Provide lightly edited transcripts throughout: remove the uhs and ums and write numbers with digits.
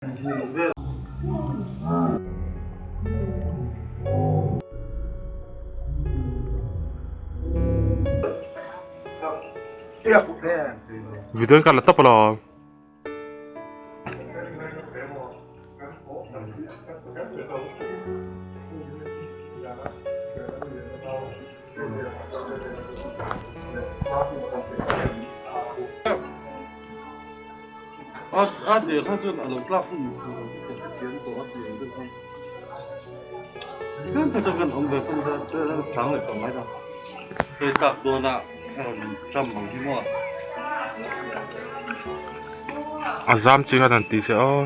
Video in ka la tawp alawm. A tir kha chuan a lo tlak hun ka hrethiam tawh a tir deuh khan tlem kha chuan kan awm ve pawn chang leh tawh mai ta hei tlak dawn a a rawn jump ang hi maw. A zam chi khan an ti che aw.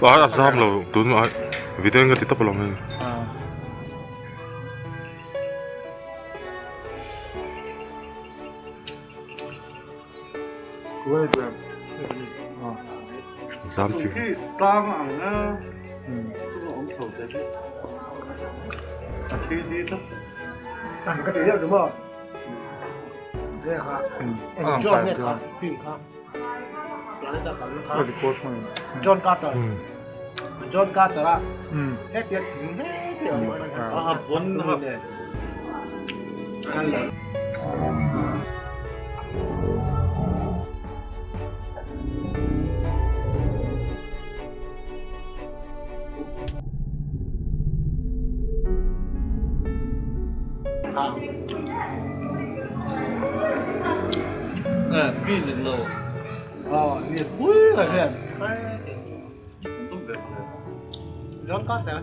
A zam lo tun ah video in ka ti tawp alawm hei. Zam chi. John Carter John Carter a John Carter